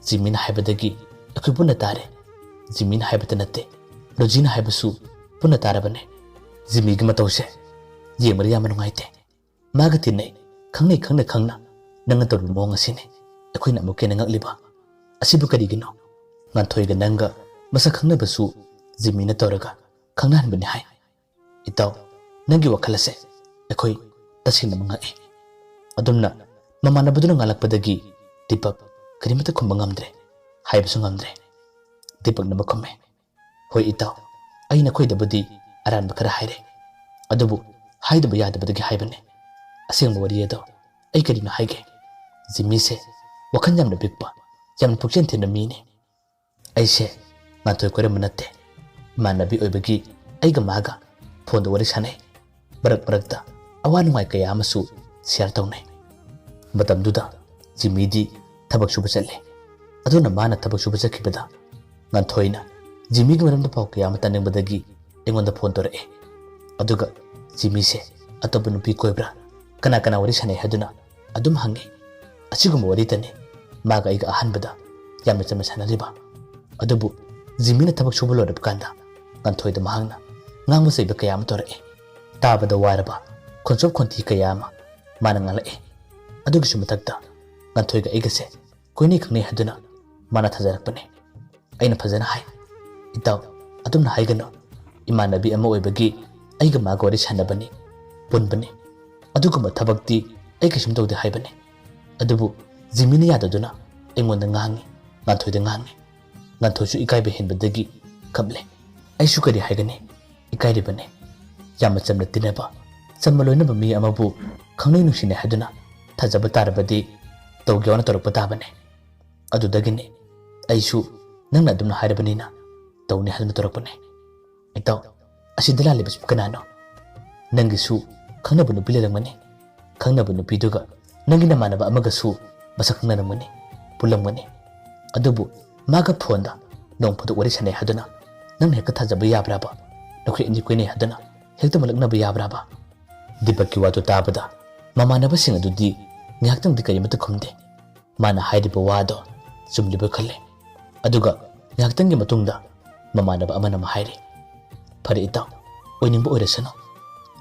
ꯖꯤꯃꯤꯅ ꯍꯥꯏꯕꯗꯒꯤ ꯑꯩꯈꯣꯏ ꯄꯨꯟꯅ ꯇꯥꯔꯦ꯫ ꯖꯤꯃꯤꯅ ꯍꯥꯏꯕꯇ ꯅꯠꯇꯦ, ꯔꯣꯖꯤꯅ ꯍꯥꯏꯕꯁꯨ ꯄꯨꯟꯅ ꯇꯥꯔꯕꯅꯦ꯫ ꯖꯤꯃꯤꯒꯤ ꯃꯇꯧꯁꯦ ꯌꯦꯡꯕꯗ ꯌꯥꯝꯅ ꯅꯨꯡꯉꯥꯏꯇꯦ꯫ ꯃꯥꯒ ꯇꯤꯟꯅꯩ, ꯈꯪꯅꯩ ꯈꯪꯅ ꯈꯪꯅ ꯅꯪꯅ ꯇꯧꯔꯤꯕ ꯃꯑꯣꯡ ꯑꯁꯤꯅꯤ ꯑꯩꯈꯣꯏꯅ ꯑꯃꯨꯛꯀ ꯍꯦꯟꯅ ꯉꯛꯂꯤꯕ꯫ ꯑꯁꯤꯕꯨ ꯀꯔꯤꯒꯤꯅꯣ? ꯉꯥꯟꯊꯣꯏꯒ ꯅꯪꯒ ꯃꯁꯛ ꯈꯪꯅꯕꯁꯨ ꯖꯤꯃꯤꯅ ꯇꯧꯔꯒ ꯈꯪꯅꯍꯟꯕꯅꯤ ꯍꯥꯏ꯫ ꯏꯇꯥꯎ, ꯅꯪꯒꯤ ꯋꯥꯈꯜ ꯑꯁꯦ ꯑꯩꯈꯣꯏ ꯇꯁꯦꯡꯅ ꯉꯛꯏ꯫ ꯑꯗꯨꯝꯅ ꯃꯃꯥꯟꯅꯕꯗꯨꯅ ꯉꯥꯡꯂꯛꯄꯗꯒꯤ ꯗꯤꯄꯛ ꯀꯔꯤꯃꯠꯇ ꯈꯨꯝꯕ ꯉꯝꯗ꯭ꯔꯦ, ꯍꯥꯏꯕꯁꯨ ꯉꯝꯗ꯭ꯔꯦ꯫ ꯗꯤꯄꯛꯅ ꯑꯃꯨꯛ ꯈꯨꯝꯃꯦ, "ꯍꯣꯏ ꯏꯇꯥꯎ, ꯑꯩ ꯅꯈꯣꯏꯗꯕꯨꯗꯤ ꯑꯔꯥꯟꯕ ꯈꯔ ꯍꯥꯏꯔꯦ, ꯑꯗꯨꯕꯨ ꯍꯥꯏꯗꯕ ꯌꯥꯗꯕꯗꯒꯤ ꯍꯥꯏꯕꯅꯤ꯫ ꯑꯁꯦꯡꯕ ꯋꯥꯔꯤ ꯑꯗꯣ ꯑꯩ ꯀꯔꯤꯅꯣ ꯍꯥꯏꯒꯦ꯫ ꯖꯤꯃꯤꯁꯦ ꯋꯥꯈꯜ ꯌꯥꯝꯅ ꯄꯤꯛꯄ, ꯌꯥꯝꯅ ꯄꯨꯛꯆꯦꯜ ꯊꯤꯕ ꯃꯤꯅꯤ꯫ ꯑꯩꯁꯦ ꯉꯥꯟꯊꯣꯏ ꯀꯣꯏꯔꯝꯕ ꯅꯠꯇꯦ꯫ ꯏꯃꯥꯟꯅꯕꯤ ꯑꯣꯏꯕꯒꯤ ꯑꯩꯒ ꯃꯥꯒ ꯐꯣꯟꯗ ꯋꯥꯔꯤ ꯁꯥꯟꯅꯩ꯫ ꯃꯔꯛ ꯃꯔꯛꯇ ꯑꯋꯥ ꯅꯨꯡꯉꯥꯏ ꯀꯌꯥ ꯑꯃꯁꯨ ꯁꯤꯌꯔ ꯇꯧꯅꯩ꯫ ꯃꯇꯝꯗꯨꯗ ꯖꯤꯃꯤꯗꯤ ꯊꯕꯛ ꯁꯨꯕ ꯆꯠꯂꯦ꯫ ꯑꯗꯨꯅ ꯃꯥꯅ ꯊꯕꯛ ꯁꯨꯕ ꯆꯠꯈꯤꯕꯗ ꯉꯥꯟꯊꯣꯏꯅ ꯖꯤꯃꯤꯒꯤ ꯃꯔꯝꯗ ꯄꯥꯎ ꯀꯌꯥ ꯑꯃ ꯇꯥꯅꯤꯡꯕꯗꯒꯤ ꯑꯩꯉꯣꯟꯗ ꯐꯣꯟ ꯇꯧꯔꯛꯑꯦ꯫ ꯑꯗꯨꯒ ꯖꯤꯃꯤꯁꯦ ꯑꯇꯣꯞꯄ ꯅꯨꯄꯤ ꯀꯣꯏꯕ꯭ꯔꯥ, ꯀꯅꯥ ꯀꯅꯥ ꯋꯥꯔꯤ ꯁꯥꯟꯅꯩ ꯍꯥꯏꯗꯨꯅ ꯑꯗꯨꯝ ꯍꯪꯉꯤ꯫ ꯑꯁꯤꯒꯨꯝꯕ ꯋꯥꯔꯤꯇꯅꯤ ꯃꯥꯒ ꯑꯩꯒ ꯑꯍꯥꯟꯕꯗ ꯌꯥꯝꯅ ꯆꯝꯅ ꯁꯥꯟꯅꯔꯤꯕ꯫ ꯑꯗꯨꯕꯨ ꯖꯤꯃꯤꯅ ꯊꯕꯛ ꯁꯨꯕ ꯂꯣꯏꯔꯕ ꯀꯥꯟꯗ ꯉꯥꯟꯊꯣꯏꯗ ꯃꯍꯥꯛꯅ ꯉꯥꯡꯕ ꯆꯩꯕ ꯀꯌꯥ ꯑꯃ ꯇꯧꯔꯛꯏ꯫ ꯇꯥꯕꯗ ꯋꯥꯔꯕ ꯈꯣꯟꯆꯣꯞ ꯈꯣꯟꯊꯤ ꯀꯌꯥ ꯑꯃ ꯃꯥꯅ ꯉꯥꯡꯂꯛꯏ꯫ ꯑꯗꯨꯒꯤꯁꯨ ꯃꯊꯛꯇ ꯉꯥꯟꯊꯣꯏꯒ ꯑꯩꯒꯁꯦ ꯀꯣꯏꯅꯩ ꯈꯪꯅꯩ ꯍꯥꯏꯗꯨꯅ ꯃꯥꯅ ꯊꯥꯖꯔꯛꯄꯅꯤ꯫ ꯑꯩꯅ ꯐꯖꯅ ꯍꯥꯏ, "ꯏꯇꯥꯎ, ꯑꯗꯨꯝꯅ ꯍꯥꯏꯒꯅꯨ꯫ ꯏꯃꯥꯟꯅꯕꯤ ꯑꯃ ꯑꯣꯏꯕꯒꯤ ꯑꯩꯒ ꯃꯥꯒ ꯋꯥꯔꯤ ꯁꯥꯟꯅꯕꯅꯤ, ꯄꯨꯟꯕꯅꯤ꯫ ꯑꯗꯨꯒꯨꯝꯕ ꯊꯕꯛꯇꯤ ꯑꯩ ꯀꯩꯁꯨꯝ ꯇꯧꯗꯦ ꯍꯥꯏꯕꯅꯤ꯫ ꯑꯗꯨꯕꯨ ꯖꯤꯃꯤꯅ ꯌꯥꯗꯗꯨꯅ ꯑꯩꯉꯣꯟꯗ ꯉꯥꯡꯉꯤ, ꯉꯥꯟꯊꯣꯏꯗ ꯉꯥꯡꯉꯤ꯫ ꯉꯥꯟꯊꯣꯏꯁꯨ ꯏꯀꯥꯏꯕ ꯍꯦꯟꯕꯗꯒꯤ ꯀꯞꯂꯦ꯫ ꯑꯩꯁꯨ ꯀꯔꯤ ꯍꯥꯏꯒꯅꯤ? ꯏꯀꯥꯏꯔꯤꯕꯅꯤ꯫ ꯌꯥꯝꯅ ꯆꯝꯅ ꯇꯤꯟꯅꯕ, ꯆꯝꯅ ꯂꯣꯏꯅꯕ ꯃꯤ ꯑꯃꯕꯨ ꯈꯪꯅꯩ ꯅꯨꯡꯁꯤꯅꯩ ꯍꯥꯏꯗꯨꯅ ꯊꯥꯖꯕ ꯇꯥꯔꯕꯗꯤ ꯇꯧꯒꯦ ꯍꯥꯏꯅ ꯇꯧꯔꯛꯄ ꯇꯥꯕꯅꯤ꯫ ꯑꯗꯨꯗꯒꯤꯅꯤ ꯑꯩꯁꯨ ꯅꯪꯅ ꯑꯗꯨꯝꯅ ꯍꯥꯏꯔꯕꯅꯤꯅ ꯇꯧꯅꯤ ꯍꯥꯏꯗꯨꯅ ꯇꯧꯔꯛꯄꯅꯤ꯫ ꯏꯇꯥꯎ, ꯑꯁꯤꯗ ꯂꯥꯜꯂꯤꯕꯁꯤꯕꯨ ꯀꯅꯥꯅꯣ? ꯅꯪꯒꯤꯁꯨ ꯈꯪꯅꯕ ꯅꯨꯄꯤ ꯂꯩꯔꯝꯒꯅꯤ꯫ ꯈꯪꯅꯕ ꯅꯨꯄꯤꯗꯨꯒ ꯅꯪꯒꯤ ꯅꯃꯥꯟꯅꯕ ꯑꯃꯒꯁꯨ ꯃꯁꯛ ꯈꯪꯅꯔꯝꯒꯅꯤ, ꯄꯨꯜꯂꯝꯒꯅꯤ꯫ ꯑꯗꯨꯕꯨ ꯃꯥꯒ ꯐꯣꯟꯗ ꯅꯣꯡ ꯐꯥꯗꯣꯛ ꯋꯥꯔꯤ ꯁꯥꯟꯅꯩ ꯍꯥꯏꯗꯨꯅ ꯅꯪꯅ ꯍꯦꯛꯇ ꯊꯥꯖꯕ ꯌꯥꯕ꯭ꯔꯥꯕ? ꯅꯈꯣꯏ ꯑꯅꯤ ꯀꯣꯏꯅꯩ ꯍꯥꯏꯗꯨꯅ ꯍꯦꯛꯇ ꯃꯨꯜꯂꯛꯅꯕ ꯌꯥꯕ꯭ꯔꯥꯕ?" ꯗꯤꯄꯛꯀꯤ ꯋꯥꯗꯨ ꯇꯥꯕꯗ ꯃꯃꯥꯟꯅꯕꯁꯤꯡ ꯑꯗꯨꯗꯤ ꯉꯥꯏꯍꯥꯛꯇꯪꯗꯤ ꯀꯔꯤꯃꯠꯇ ꯈꯨꯝꯗꯦ꯫ ꯃꯥꯅ ꯍꯥꯏꯔꯤꯕ ꯋꯥꯗꯣ ꯆꯨꯝꯂꯤꯕ ꯈꯜꯂꯦ꯫ ꯑꯗꯨꯒ ꯉꯥꯏꯍꯥꯛꯇꯪꯒꯤ ꯃꯇꯨꯡꯗ ꯃꯃꯥꯟꯅꯕ ꯑꯃꯅ ꯑꯃ ꯍꯥꯏꯔꯤ, "ꯐꯔꯦ ꯏꯇꯥꯎ, ꯑꯣꯏꯅꯤꯡꯕ ꯑꯣꯏꯔꯁꯅꯨ꯫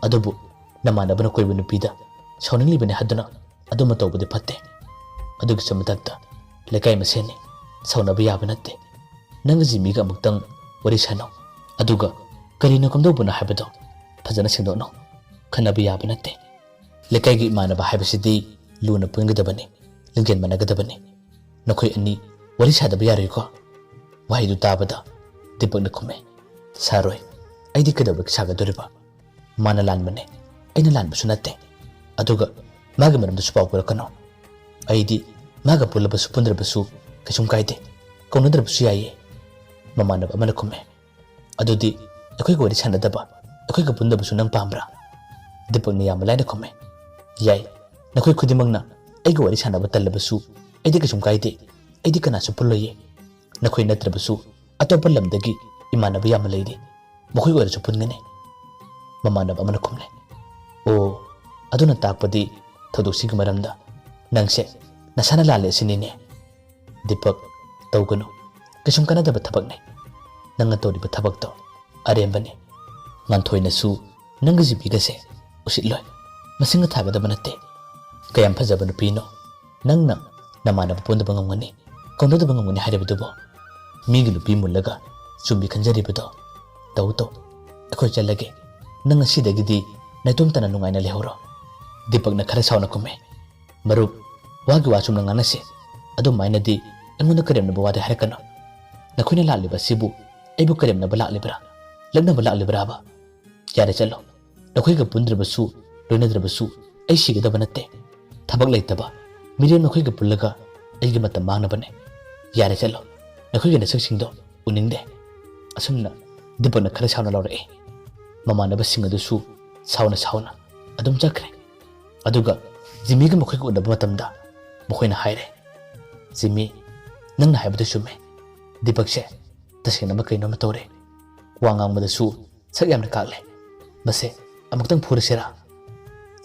ꯑꯗꯨꯕꯨ ꯅꯃꯥꯟꯅꯕꯅ ꯀꯣꯏꯕ ꯅꯨꯄꯤꯗ ꯁꯥꯎꯅꯤꯡꯂꯤꯕꯅꯤ ꯍꯥꯏꯗꯨꯅ ꯑꯗꯨꯃ ꯇꯧꯕꯗꯤ ꯐꯠꯇꯦ꯫ ꯑꯗꯨꯒꯤꯁꯨ ꯃꯊꯛꯇ ꯂꯩꯀꯥꯏ ꯃꯁꯦꯟꯅꯤ, ꯁꯥꯎꯅꯕ ꯌꯥꯕ ꯅꯠꯇꯦ꯫ ꯅꯪꯒ ꯖꯤꯃꯤꯒ ꯑꯃꯨꯛꯇꯪ ꯋꯥꯔꯤ ꯁꯥꯟꯅꯧ꯫ ꯑꯗꯨꯒ ꯀꯔꯤꯅꯣ ꯀꯝꯗꯧꯕꯅꯣ ꯍꯥꯏꯕꯗꯣ ꯐꯖꯅ ꯁꯦꯡꯗꯣꯛꯅꯧ꯫ ꯈꯟꯅꯕ ꯌꯥꯕ ꯅꯠꯇꯦ꯫ ꯂꯩꯀꯥꯏꯒꯤ ꯏꯃꯥꯟꯅꯕ ꯍꯥꯏꯕꯁꯤꯗꯤ ꯂꯨꯅ ꯄꯨꯟꯒꯗꯕꯅꯤ, ꯂꯤꯡꯖꯦꯜ ꯃꯥꯟꯅꯒꯗꯕꯅꯤ꯫ ꯅꯈꯣꯏ ꯑꯅꯤ ꯋꯥꯔꯤ ꯁꯥꯗꯕ ꯌꯥꯔꯣꯏꯀꯣ?" ꯋꯥꯍꯩꯗꯨ ꯇꯥꯕꯗ ꯗꯤꯄꯛꯅ ꯈꯨꯝꯃꯦ, "ꯁꯥꯔꯣꯏ, ꯑꯩꯗꯤ ꯀꯩꯗꯧꯕꯒꯤ ꯁꯥꯒꯗꯣꯔꯤꯕ? ꯃꯥꯅ ꯂꯥꯟꯕꯅꯦ, ꯑꯩꯅ ꯂꯥꯟꯕꯁꯨ ꯅꯠꯇꯦ꯫ ꯑꯗꯨꯒ ꯃꯥꯒꯤ ꯃꯔꯝꯗꯁꯨ ꯄꯥꯎ ꯄꯨꯔꯛꯀꯅꯨ꯫ ꯑꯩꯗꯤ ꯃꯥꯒ ꯄꯨꯜꯂꯕꯁꯨ ꯄꯨꯟꯗ꯭ꯔꯕꯁꯨ ꯀꯩꯁꯨꯝ ꯀꯥꯏꯗꯦ, ꯀꯧꯅꯗ꯭ꯔꯕꯁꯨ ꯌꯥꯏꯌꯦ꯫" ꯃꯃꯥꯟꯅꯕ ꯑꯃꯅ ꯈꯨꯝꯃꯦ, "ꯑꯗꯨꯗꯤ ꯑꯩꯈꯣꯏꯒ ꯋꯥꯔꯤ ꯁꯥꯟꯅꯗꯕ, ꯑꯩꯈꯣꯏꯒ ꯄꯨꯟꯗꯕꯁꯨ ꯅꯪ ꯄꯥꯝꯕ꯭ꯔꯥ?" ꯗꯤꯄꯛꯅ ꯌꯥꯝꯅ ꯂꯥꯏꯅ ꯈꯨꯝꯃꯦ, "ꯌꯥꯏ, ꯅꯈꯣꯏ ꯈꯨꯗꯤꯡꯃꯛꯅ ꯑꯩꯒ ꯋꯥꯔꯤ ꯁꯥꯟꯅꯕ ꯇꯜꯂꯕꯁꯨ ꯑꯩꯗꯤ ꯀꯩꯁꯨꯝ ꯀꯥꯏꯗꯦ꯫ ꯑꯩꯗꯤ ꯀꯅꯥꯁꯨ ꯄꯨꯜꯂꯣꯏꯌꯦ꯫ ꯅꯈꯣꯏ ꯅꯠꯇ꯭ꯔꯕꯁꯨ ꯑꯇꯣꯞꯄ ꯂꯝꯗꯒꯤ ꯏꯃꯥꯟꯅꯕ ꯌꯥꯝꯅ ꯂꯩꯔꯤ, ꯃꯈꯣꯏ ꯑꯣꯏꯔꯁꯨ ꯄꯨꯟꯒꯅꯤ꯫" ꯃꯃꯥꯟꯅꯕ ꯑꯃꯅ ꯈꯨꯝꯂꯦ, "ꯑꯣ, ꯑꯗꯨꯅ ꯇꯥꯛꯄꯗꯤ ꯊꯧꯗꯣꯛꯁꯤꯒꯤ ꯃꯔꯝꯗ ꯅꯪꯁꯦ ꯅꯁꯥꯅ ꯂꯥꯜꯂꯦ ꯑꯁꯤꯅꯤꯅꯦ?" ꯗꯤꯄꯛ, ꯇꯧꯒꯅꯨ꯫ ꯀꯩꯁꯨꯝ ꯀꯥꯟꯅꯗꯕ ꯊꯕꯛꯅꯤ꯫ ꯅꯪꯅ ꯇꯧꯔꯤꯕ ꯊꯕꯛꯇꯣ ꯑꯔꯦꯝꯕꯅꯤ꯫ ꯉꯥꯟꯊꯣꯏꯅꯁꯨ ꯅꯪꯒ ꯖꯤꯕꯤꯒꯁꯦ ꯎꯁꯤꯠꯂꯣꯏ꯫ ꯃꯁꯤꯡꯒ ꯊꯥꯒꯗꯕ ꯅꯠꯇꯦ꯫ ꯀꯌꯥꯝ ꯐꯖꯕ ꯅꯨꯄꯤꯅꯣ꯫ ꯅꯪꯅ ꯅꯃꯥꯟꯅꯕ ꯄꯨꯟꯗꯕ ꯉꯝꯒꯅꯤ, ꯀꯧꯅꯗꯕ ꯉꯝꯒꯅꯤ ꯍꯥꯏꯔꯤꯕꯗꯨꯕꯣ? ꯃꯤꯒꯤ ꯅꯨꯄꯤ ꯃꯨꯜꯂꯒ ꯆꯨꯝꯃꯤ ꯈꯟꯖꯔꯤꯕꯗꯣ? ꯇꯧ ꯇꯧ꯫ ꯑꯩꯈꯣꯏ ꯆꯠꯂꯒꯦ꯫ ꯅꯪ ꯉꯁꯤꯗꯒꯤꯗꯤ ꯅꯥꯏꯇꯣꯝ ꯇꯥꯅ ꯅꯨꯡꯉꯥꯏꯅ ꯂꯩꯍꯧꯔꯣ꯫ ꯗꯤꯄꯛꯅ ꯈꯔ ꯁꯥꯎꯅ ꯈꯨꯝꯃꯦ꯫ ꯃꯔꯨꯞ, ꯋꯥꯒꯤ ꯋꯥ ꯆꯨꯝꯅ ꯉꯥꯡꯅꯁꯦ꯫ ꯑꯗꯨꯃꯥꯏꯅꯗꯤ ꯑꯩꯉꯣꯟꯗ ꯀꯔꯦꯝꯅꯕ ꯋꯥꯗꯤ ꯍꯥꯏꯔꯛꯀꯅꯨ꯫ ꯅꯈꯣꯏꯅ ꯂꯥꯛꯂꯤꯕ ꯑꯁꯤꯕꯨ ꯑꯩꯕꯨ ꯀꯔꯦꯝꯅꯕ ꯂꯥꯛꯂꯤꯕ꯭ꯔꯥ? ꯂꯛꯅꯕ ꯂꯥꯛꯂꯤꯕ꯭ꯔꯥꯕ? ꯌꯥꯔꯦ, ꯆꯠꯂꯣ꯫ ꯅꯈꯣꯏꯒ ꯄꯨꯟꯗ꯭ꯔꯕꯁꯨ, ꯂꯣꯏꯅꯗ꯭ꯔꯕꯁꯨ ꯑꯩ ꯁꯤꯒꯗꯕ ꯅꯠꯇꯦ꯫ ꯊꯕꯛ ꯂꯩꯇꯕ ꯃꯤꯔꯦꯝ ꯅꯈꯣꯏꯒ ꯄꯨꯜꯂꯒ ꯑꯩꯒꯤ ꯃꯇꯝ ꯃꯥꯡꯅꯕꯅꯦ꯫ ꯌꯥꯔꯦ, ꯆꯠꯂꯣ꯫ ꯅꯈꯣꯏꯒꯤ ꯅꯁꯛꯁꯤꯡꯗꯣ ꯎꯅꯤꯡꯗꯦ꯫ ꯑꯁꯨꯝꯅ ꯗꯤꯄꯛꯅ ꯈꯔ ꯁꯥꯎꯅ ꯂꯧꯔꯛꯏ꯫ ꯃꯃꯥꯟꯅꯕꯁꯤꯡ ꯑꯗꯨꯁꯨ ꯁꯥꯎꯅ ꯁꯥꯎꯅ ꯑꯗꯨꯝ ꯆꯠꯈ꯭ꯔꯦ꯫ ꯑꯗꯨꯒ ꯖꯤꯃꯤꯒ ꯃꯈꯣꯏꯒ ꯎꯅꯕ ꯃꯇꯝꯗ ꯃꯈꯣꯏꯅ ꯍꯥꯏꯔꯦ, "ꯖꯤꯃꯤ, ꯅꯪꯅ ꯍꯥꯏꯕꯗꯨ ꯆꯨꯝꯃꯦ꯫ ꯗꯤꯄꯛꯁꯦ ꯇꯁꯦꯡꯅꯃꯛ ꯀꯩꯅꯣꯝꯃ ꯇꯧꯔꯦ꯫ ꯋꯥ ꯉꯥꯡꯕꯗꯁꯨ ꯁꯛ ꯌꯥꯝꯅ ꯀꯥꯛꯂꯦ꯫ ꯃꯁꯦ ꯑꯃꯨꯛꯇꯪ ꯐꯨꯔꯁꯤꯔꯥ?"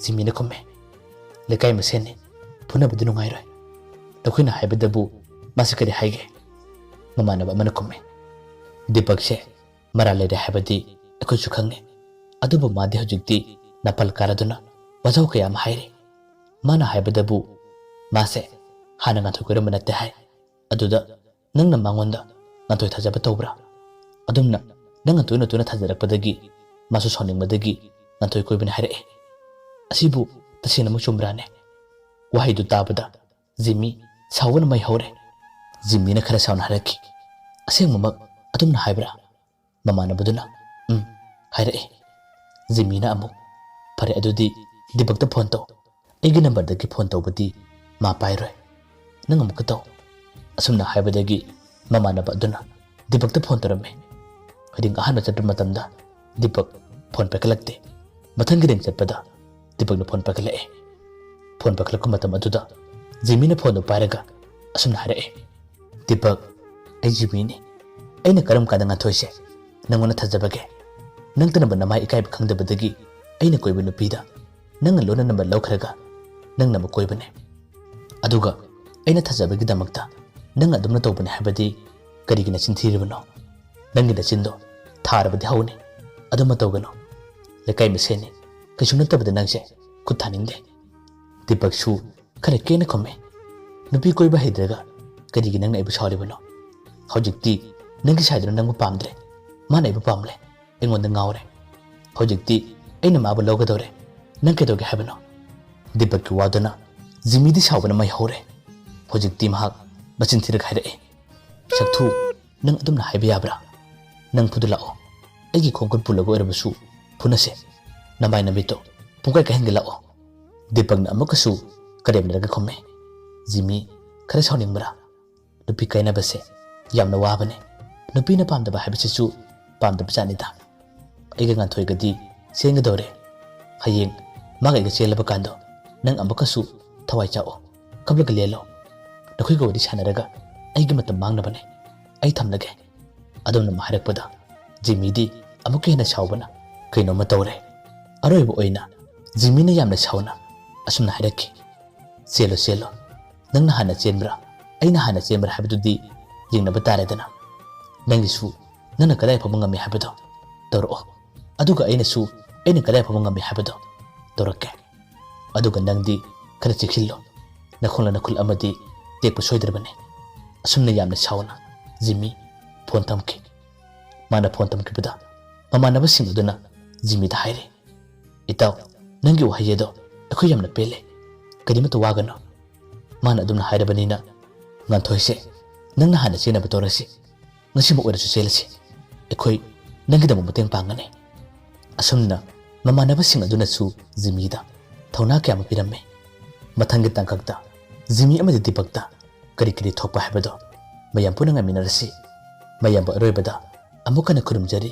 ꯖꯤꯃꯤꯅ ꯈꯨꯝꯃꯦ, "ꯂꯩꯀꯥꯏ ꯃꯁꯦꯟꯅꯤ, ꯐꯨꯅꯕꯗꯤ ꯅꯨꯡꯉꯥꯏꯔꯣꯏ꯫ ꯅꯈꯣꯏꯅ ꯍꯥꯏꯕꯗꯕꯨ ꯃꯥꯁꯤ ꯀꯔꯤ ꯍꯥꯏꯒꯦ?" ꯃꯃꯥꯟꯅꯕ ꯑꯃꯅ ꯈꯨꯝꯃꯦ, "ꯗꯤꯄꯛꯁꯦ ꯃꯔꯥꯜ ꯂꯩꯔꯦ ꯍꯥꯏꯕꯗꯤ ꯑꯩꯈꯣꯏꯁꯨ ꯈꯪꯉꯤ꯫ ꯑꯗꯨꯕꯨ ꯃꯥꯗꯤ ꯍꯧꯖꯤꯛꯇꯤ ꯅꯥꯄꯜ ꯀꯥꯔꯗꯨꯅ ꯋꯥꯖꯥꯎ ꯀꯌꯥ ꯑꯃ ꯍꯥꯏꯔꯤ꯫ ꯃꯥꯅ ꯍꯥꯏꯕꯗꯕꯨ ꯃꯥꯁꯦ ꯍꯥꯟꯅ ꯉꯥꯟꯊꯣꯏ ꯀꯣꯏꯔꯝꯕ ꯅꯠꯇꯦ ꯍꯥꯏ꯫ ꯑꯗꯨꯗ ꯅꯪꯅ ꯃꯉꯣꯟꯗ ꯉꯥꯟꯊꯣꯏ ꯊꯥꯖꯕ ꯇꯧꯕ꯭ꯔꯥ? ꯑꯗꯨꯝꯅ ꯅꯪꯅ ꯇꯣꯏꯅ ꯇꯣꯏꯅ ꯊꯥꯖꯔꯛꯄꯗꯒꯤ ꯃꯥꯁꯨ ꯁꯥꯎꯅꯤꯡꯕꯗꯒꯤ ꯉꯥꯟꯊꯣꯏ ꯀꯣꯏꯕꯅꯤ ꯍꯥꯏꯔꯛꯑꯦ꯫ ꯑꯁꯤꯕꯨ ꯇꯁꯦꯡꯅꯃꯛ ꯆꯨꯝꯕ꯭ꯔꯥꯅꯦ?" ꯋꯥꯍꯩꯗꯨ ꯇꯥꯕꯗ ꯖꯤꯃꯤ ꯁꯥꯎꯕꯅ ꯃꯩ ꯍꯧꯔꯦ꯫ ꯖꯤꯃꯤꯅ ꯈꯔ ꯁꯥꯎꯅ ꯍꯥꯏꯔꯛꯈꯤ, "ꯑꯁꯦꯡꯕꯃꯛ ꯑꯗꯨꯝꯅ ꯍꯥꯏꯕ꯭ꯔꯥ?" ꯃꯃꯥꯟꯅꯕꯗꯨꯅ "ꯎꯝ" ꯍꯥꯏꯔꯛꯑꯦ꯫ ꯖꯤꯃꯤꯅ ꯑꯃꯨꯛ, "ꯐꯔꯦ, ꯑꯗꯨꯗꯤ ꯗꯤꯄꯛꯇ ꯐꯣꯟ ꯇꯧ꯫ ꯑꯩꯒꯤ ꯅꯝꯕꯔꯗꯒꯤ ꯐꯣꯟ ꯇꯧꯕꯗꯤ ꯃꯥ ꯄꯥꯏꯔꯣꯏ꯫ ꯅꯪ ꯑꯃꯨꯛꯀ ꯇꯧ"꯫ ꯑꯁꯨꯝꯅ ꯍꯥꯏꯕꯗꯒꯤ ꯃꯃꯥꯟꯅꯕ ꯑꯗꯨꯅ ꯗꯤꯄꯛꯇ ꯐꯣꯟ ꯇꯧꯔꯝꯃꯤ꯫ ꯔꯤꯡ ꯑꯍꯥꯟꯕ ꯆꯠꯄ ꯃꯇꯝꯗ ꯗꯤꯄꯛ ꯐꯣꯟ ꯄꯥꯏꯈꯠꯂꯛꯇꯦ꯫ ꯃꯊꯪꯒꯤ ꯔꯤꯡ ꯆꯠꯄꯗ ꯗꯤꯄꯛꯅ ꯐꯣꯟ ꯄꯥꯏꯈꯠꯂꯛꯑꯦ꯫ ꯐꯣꯟ ꯄꯥꯏꯈꯠꯂꯛꯄ ꯃꯇꯝ ꯑꯗꯨꯗ ꯖꯤꯃꯤꯅ ꯐꯣꯟꯗꯨ ꯄꯥꯏꯔꯒ ꯑꯁꯨꯝꯅ ꯍꯥꯏꯔꯛꯑꯦ, "ꯗꯤꯄꯛ, ꯑꯩ ꯖꯤꯃꯤꯅꯤ꯫ ꯑꯩꯅ ꯀꯔꯝ ꯀꯥꯟꯗ ꯉꯥꯟꯊꯣꯏꯁꯦ ꯅꯪꯉꯣꯟꯗ ꯊꯥꯖꯕꯒꯦ? ꯅꯪꯇꯅꯕ ꯅꯃꯥꯏ ꯏꯀꯥꯏꯕ ꯈꯪꯗꯕꯗꯒꯤ ꯑꯩꯅ ꯀꯣꯏꯕ ꯅꯨꯄꯤꯗ ꯅꯪꯅ ꯂꯣꯟꯅ ꯅꯝꯕꯔ ꯂꯧꯈ꯭ꯔꯒ ꯅꯪꯅ ꯑꯃꯨꯛ ꯀꯣꯏꯕꯅꯦ꯫ ꯑꯗꯨꯒ ꯑꯩꯅ ꯊꯥꯖꯕꯒꯤꯗꯃꯛꯇ ꯅꯪ ꯑꯗꯨꯝꯅ ꯇꯧꯕꯅꯦ ꯍꯥꯏꯕꯗꯤ ꯀꯔꯤꯒꯤ ꯅꯆꯤꯟ ꯊꯤꯔꯤꯕꯅꯣ? ꯅꯪꯒꯤ ꯅꯆꯤꯟꯗꯣ ꯊꯥꯔꯕꯗꯤ ꯍꯧꯅꯤ꯫ ꯑꯗꯨꯃ ꯇꯧꯒꯅꯨ꯫ ꯂꯩꯀꯥꯏ ꯃꯁꯦꯟꯅꯤ꯫ ꯀꯩꯁꯨ ꯅꯠꯇꯕꯗ ꯅꯪꯁꯦ ꯈꯨꯠ ꯊꯥꯅꯤꯡꯗꯦ"꯫ ꯗꯤꯄꯛꯁꯨ ꯈꯔ ꯀꯦꯅ ꯈꯨꯝꯃꯦ, "ꯅꯨꯄꯤ ꯀꯣꯏꯕ ꯍꯩꯇ꯭ꯔꯒ ꯀꯔꯤꯒꯤ ꯅꯪꯅ ꯑꯩꯕꯨ ꯁꯥꯎꯔꯤꯕꯅꯣ? ꯍꯧꯖꯤꯛꯇꯤ ꯅꯪꯒꯤ ꯁꯥꯏꯗꯨꯅ ꯅꯪꯕꯨ ꯄꯥꯝꯗ꯭ꯔꯦ, ꯃꯥꯅ ꯑꯩꯕꯨ ꯄꯥꯝꯂꯦ꯫ ꯑꯩꯉꯣꯟꯗ ꯉꯥꯎꯔꯦ꯫ ꯍꯧꯖꯤꯛꯇꯤ ꯑꯩꯅ ꯃꯥꯕꯨ ꯂꯧꯒꯗꯧꯔꯦ꯫ ꯅꯪ ꯀꯩꯗꯧꯒꯦ ꯍꯥꯏꯕꯅꯣ?" ꯗꯤꯄꯛꯀꯤ ꯋꯥꯗꯨꯅ ꯖꯤꯃꯤꯗꯤ ꯁꯥꯎꯕꯅ ꯃꯩ ꯍꯧꯔꯦ꯫ ꯍꯧꯖꯤꯛꯇꯤ ꯃꯍꯥꯛ ꯃꯆꯤꯟ ꯊꯤꯔꯒ ꯍꯥꯏꯔꯛꯑꯦ, "ꯁꯛꯊꯨ, ꯅꯪ ꯑꯗꯨꯝꯅ ꯍꯥꯏꯕ ꯌꯥꯕ꯭ꯔꯥ? ꯅꯪ ꯐꯨꯗꯨ ꯂꯥꯛꯑꯣ꯫ ꯑꯩꯒꯤ ꯈꯣꯡꯈꯨꯠ ꯄꯨꯜꯂꯒ ꯑꯣꯏꯔꯕꯁꯨ ꯐꯨꯅꯁꯦ꯫ ꯅꯃꯥꯏ ꯅꯃꯤꯠꯇꯣ ꯄꯨꯡꯀꯥꯏ ꯀꯥꯏꯍꯟꯒꯦ ꯂꯥꯛꯑꯣ"꯫ ꯗꯤꯄꯛꯅ ꯑꯃꯨꯛꯀꯁꯨ ꯀꯔꯦꯝꯅꯔꯒ ꯈꯨꯝꯃꯦ, "ꯖꯤꯃꯤ, ꯈꯔ ꯁꯥꯎꯅꯤꯡꯕ꯭ꯔꯥ? ꯅꯨꯄꯤ ꯀꯥꯏꯅꯕꯁꯦ ꯌꯥꯝꯅ ꯋꯥꯕꯅꯦ꯫ ꯅꯨꯄꯤꯅ ꯄꯥꯝꯗꯕ ꯍꯥꯏꯕꯁꯤꯁꯨ ꯄꯥꯝꯗꯕ ꯖꯥꯠꯅꯤꯗ꯫ ꯑꯩꯒ ꯉꯥꯟꯊꯣꯏꯒꯗꯤ ꯆꯦꯟꯒꯗꯧꯔꯦ꯫ ꯍꯌꯦꯡ ꯃꯥꯒ ꯑꯩꯒ ꯆꯦꯜꯂꯕ ꯀꯥꯟꯗꯣ ꯅꯪ ꯑꯃꯨꯛꯀꯁꯨ ꯊꯋꯥꯏ ꯆꯥꯛꯑꯣ, ꯀꯞꯂꯒ ꯂꯦꯜꯂꯣ꯫ ꯅꯈꯣꯏꯒ ꯋꯥꯔꯤ ꯁꯥꯟꯅꯔꯒ ꯑꯩꯒꯤ ꯃꯇꯝ ꯃꯥꯡꯅꯕꯅꯦ꯫ ꯑꯩ ꯊꯝꯂꯒꯦ"꯫ ꯑꯗꯨꯝꯅ ꯍꯥꯏꯔꯛꯄꯗ ꯖꯤꯃꯤꯗꯤ ꯑꯃꯨꯛꯀ ꯍꯦꯟꯅ ꯁꯥꯎꯕꯅ ꯀꯩꯅꯣꯝꯃ ꯇꯧꯔꯦ꯫ ꯑꯔꯣꯏꯕ ꯑꯣꯏꯅ ꯖꯤꯃꯤꯅ ꯌꯥꯝꯅ ꯁꯥꯎꯅ ꯑꯁꯨꯝꯅ ꯍꯥꯏꯔꯛꯈꯤ, "ꯆꯦꯜꯂꯣ, ꯆꯦꯜꯂꯣ꯫ ꯅꯪꯅ ꯍꯥꯟꯅ ꯆꯦꯟꯕ꯭ꯔꯥ, ꯑꯩꯅ ꯍꯥꯟꯅ ꯆꯦꯟꯕ꯭ꯔꯥ ꯍꯥꯏꯕꯗꯨꯗꯤ ꯌꯦꯡꯅꯕ ꯇꯥꯔꯦꯗꯅ꯫ ꯅꯪꯒꯤꯁꯨ ꯅꯪꯅ ꯀꯗꯥꯏ ꯐꯥꯎꯕ ꯉꯝꯃꯤ ꯍꯥꯏꯕꯗꯣ ꯇꯧꯔꯛꯑꯣ, ꯑꯗꯨꯒ ꯑꯩꯅꯁꯨ ꯑꯩꯅ ꯀꯗꯥꯏ ꯐꯥꯎꯕ ꯉꯝꯃꯤ ꯍꯥꯏꯕꯗꯣ ꯇꯧꯔꯛꯀꯦ꯫ ꯑꯗꯨꯒ ꯅꯪꯗꯤ ꯈꯔ ꯆꯦꯛꯁꯤꯜꯂꯣ, ꯅꯈꯣꯡꯂ ꯅꯈꯨꯠ ꯑꯃꯗꯤ ꯇꯦꯛꯄ ꯁꯣꯏꯗ꯭ꯔꯕꯅꯤ"꯫ ꯑꯁꯨꯝꯅ ꯌꯥꯝꯅ ꯁꯥꯎꯅ ꯖꯤꯃꯤ ꯐꯣꯟ ꯊꯝꯈꯤ꯫ ꯃꯥꯅ ꯐꯣꯟ ꯊꯝꯈꯤꯕꯗ ꯃꯃꯥꯟꯅꯕꯁꯤꯡ ꯑꯗꯨꯅ ꯖꯤꯃꯤꯗ ꯍꯥꯏꯔꯦ, "ꯏꯇꯥꯎ, ꯅꯪꯒꯤ ꯋꯥꯍꯩ ꯑꯗꯣ ꯑꯩꯈꯣꯏ ꯌꯥꯝꯅ ꯄꯦꯜꯂꯦ꯫ ꯀꯔꯤꯃꯠꯇ ꯋꯥꯒꯅꯨ꯫ ꯃꯥꯅ ꯑꯗꯨꯝꯅ ꯍꯥꯏꯔꯕꯅꯤꯅ, ꯉꯥꯟꯊꯣꯏꯁꯦ, ꯅꯪꯅ ꯍꯥꯟꯅ ꯆꯦꯟꯅꯕ ꯇꯧꯔꯁꯤ꯫ ꯉꯁꯤꯃꯛ ꯑꯣꯏꯔꯁꯨ ꯆꯦꯜꯂꯁꯤ꯫ ꯑꯩꯈꯣꯏ ꯅꯪꯒꯤꯗꯃꯛ ꯃꯇꯦꯡ ꯄꯥꯡꯒꯅꯤ꯫" ꯑꯁꯨꯝꯅ ꯃꯃꯥꯟꯅꯕꯁꯤꯡ ꯑꯗꯨꯅꯁꯨ ꯖꯤꯃꯤꯗ ꯊꯧꯅꯥ ꯀꯌꯥ ꯑꯃ ꯄꯤꯔꯝꯃꯤ꯫ ꯃꯊꯪꯒꯤ ꯇꯥꯡꯀꯛꯇ ꯖꯤꯃꯤ ꯑꯃꯗꯤ ꯗꯤꯄꯛꯇ ꯀꯔꯤ ꯀꯔꯤ ꯊꯣꯛꯄ ꯍꯥꯏꯕꯗꯣ ꯃꯌꯥꯝ ꯄꯨꯟꯅ ꯉꯥꯏꯃꯤꯟꯅꯔꯁꯤ꯫ ꯃꯌꯥꯝꯕ ꯑꯔꯣꯏꯕꯗ ꯑꯃꯨꯛ ꯍꯟꯅ ꯈꯨꯔꯨꯝꯖꯔꯤ꯫